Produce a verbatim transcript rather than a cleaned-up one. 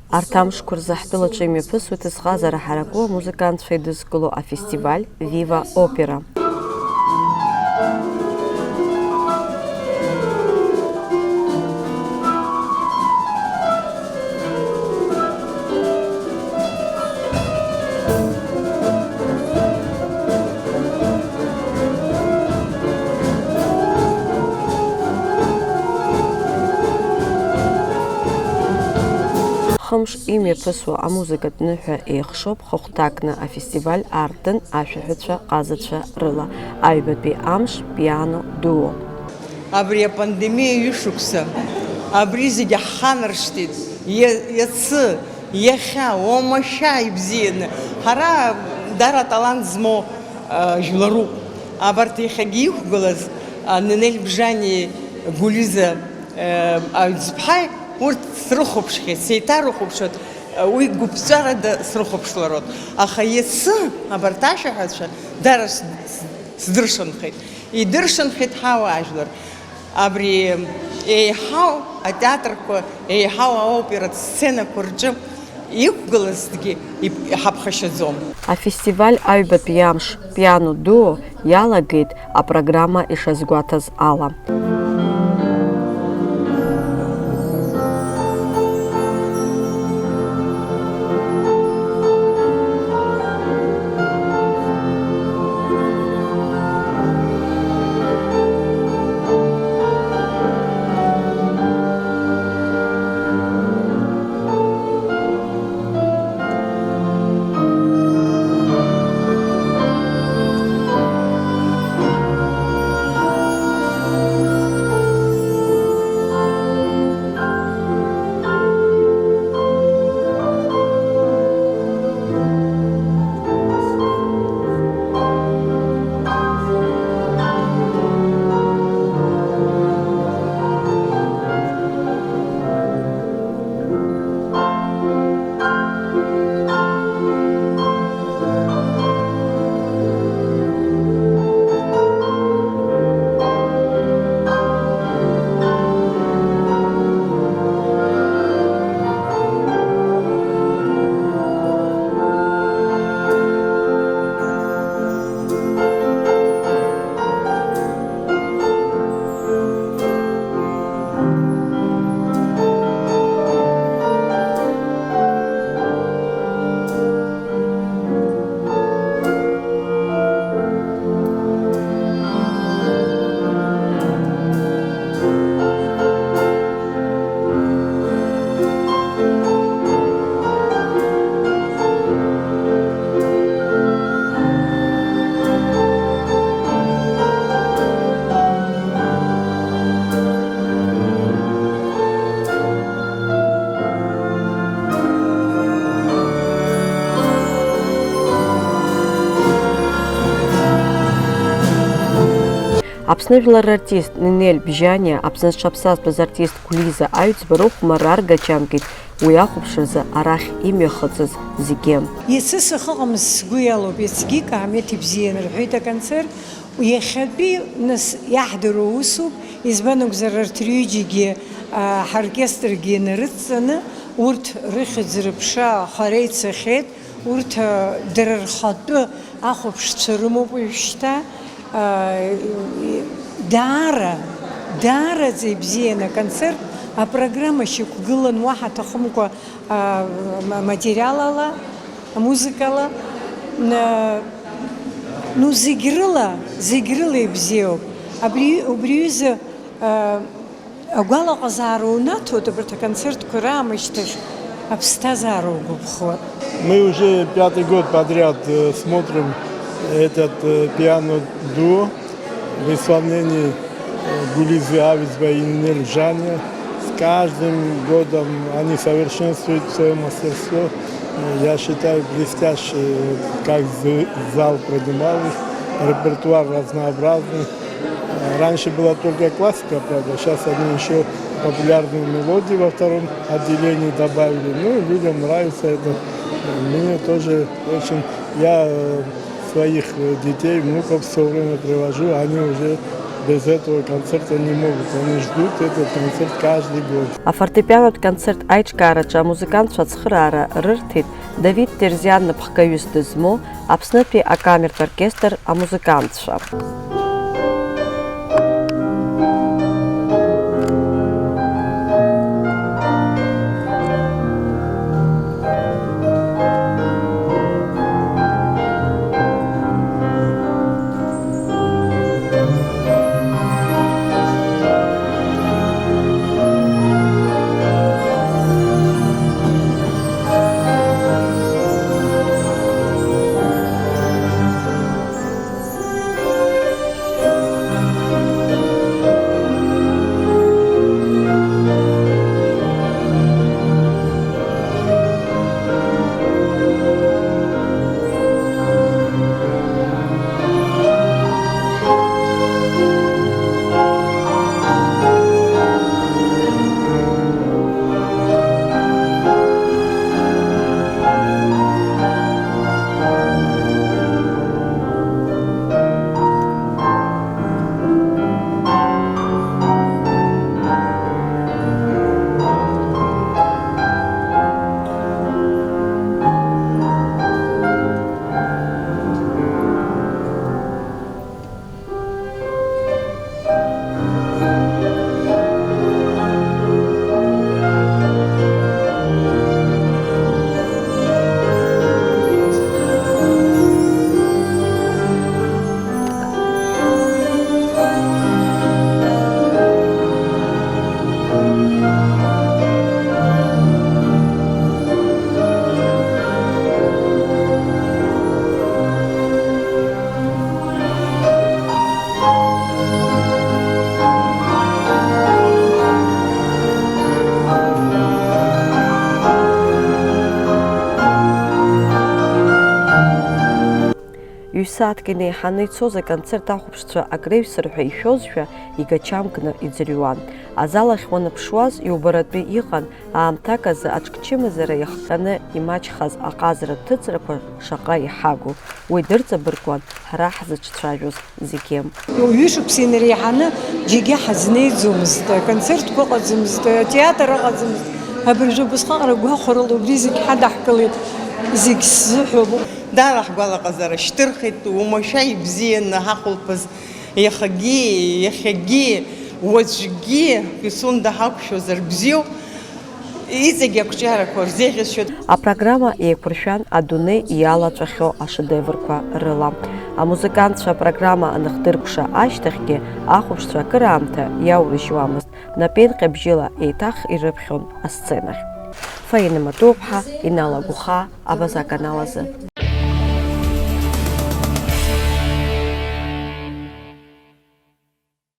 Арҭ амшқәа рзы ҳтәылаҿы имҩаԥысуеит зхазара ҳараку амузыкантцәа еидызкыло афестиваль Viva Opera. Хымш имҩаԥысуа амузыкатә ныҳәа еихшоуп хыхәҭакны афестиваль аартын ашәаҳәацәа ҟазацәа рыла, аҩбатәи амш пиано дуо. Абри апандемиа ҩышықәса, абри зегьы ҳханаршҭит, иа-, иацы, иахьа, уамашәа ибзианы. Ҳара дара аталант змоу, а, жәларуп. Абарҭ иахьагьы иқәгылаз, а, Нинель Бжани Гәлиза, а, Аҩӡԥҳаи урҭ срыхәаԥшхьеит, сеиҭарыхәаԥшуеит, а, уи гәыԥҵәарада срыхәаԥшлароуп. Аха иацы абарҭ ашәаҳәацәа дара с-, с-, сдыршанхеит. Идыршанхеит ҳауаажәлар. Абри еиҳау атеатрқәа, еиҳау аоператә сценақәа рҿы иқәгылазҭгьы ип-, иҳаԥхашьаӡом. Афестиваль аҩбатәи амш пиано дуо иалагеит апрограмма ишазгәаҭаз ала. Аԥсны жәлар рартист Нинель Бжьаниа, Аԥсны зҽаԥсазтәыз артист Гәлиза Аҩӡба рыхәмарра аргачамкит уи ахәаԥшразы арахь имҩахыҵыз зегьы. Иацы сахьыҟамыз сгәы иалоуп, иацгьы каамеҭ ибзиан рҳәеит аконцерт. Иахьатәи, нас, иаҳдыруа усуп, избан акәзар, арҭ рҩыџьагьы, а, ҳоркестргьы нарыдҵаны, урҭ рыхьӡ-рыԥша хәара ицахьеит, урҭ, а, дара рхатәы ахәаԥшцәа рымоуп уажәшьҭа, а, даара, даараӡа ибзиан аконцерт, апрограмма шьақәгылан уаҳа аҭахымкәа, а, ма-, материалала, амузыкала, н-, ну, зегь рыла, зегь рыла ибзиоуп. Абри, убри ҩыза, а, агәалаҟазаара унаҭоит абарҭ аконцертқәа раамышьҭахь аԥсҭазаара угәаԥхоит. Мы уже пятый год подряд, э, смотрим этот, э, пиано-дуо в исполнении, э, Гулизы Авицба и Нинель Жаня. С каждым годом они совершенствуют своё мастерство. Э, я считаю, блестящие, вот, как з-, зал принимал их, репертуар разнообразный. Э, раньше была только классика, правда, сейчас они ещё популярные мелодии во втором отделении добавили. Ну, людям нравится это. Мне тоже очень, я, э, своих, э, детей, внуков всё время привожу, они уже Без этого концерта не могут. Они ждут этот концерт каждый год. Афортепианотә концерт аиҿкаараҿы амузыкантцәа ацхыраара рырҭеит Давид Терзиан напхгаҩыс дызмоу Аԥснытәи акамертә оркестр амузыкантцәа. Ҩ-сааҭк инеиҳаны ицоз аконцерт ахәаԥшцәа акреиҩсыр ҳәа ишәозшәа, игачамкны иӡырҩуан. Азал ахь уаныԥшуаз, иубаратәы иҟан, аамҭак азы аҿкчымазара иахҟьаны имаҷхаз аҟазара ҭыҵрақәа шаҟа иҳагу. Уи дырҵабыргуан ҳара ҳзыҿцәажәоз зегьы. Ҩышықәса инареиҳаны џьаргьы ҳазнеиӡомызт, аконцертқәа ыҟаӡамызт, атеатр ыҟаӡамызт. Абыржәы убысҟак ргәахәарыла убри зегь ҳадаҳкылеит, зегь сзыҳәоуп. Даара ҳгәалаҟазаара шьҭырхит, уамашәа ибзианы ҳахәылԥаз иахагьы, иахьагьы, уаҵәгьы, Пицунда ҳақәшәозар бзиоуп. Иҵегь ақәҿиарақәа рзеиӷьасшьоит. Апрограмма еиқәыршәан адунеи иалаҵәахьоу ашедеврқәа рыла. Амузыкантцәа апрограмма аныхдыркәша ашьҭахьгьы ахәаԥшцәа акыраамҭа иаурыжьуамызт, напеинҟьабжьыла еиҭах ирыԥхьон асценахь. Фаина Матуаԥҳа, Инал Агәхаа, Абаза аканал азы.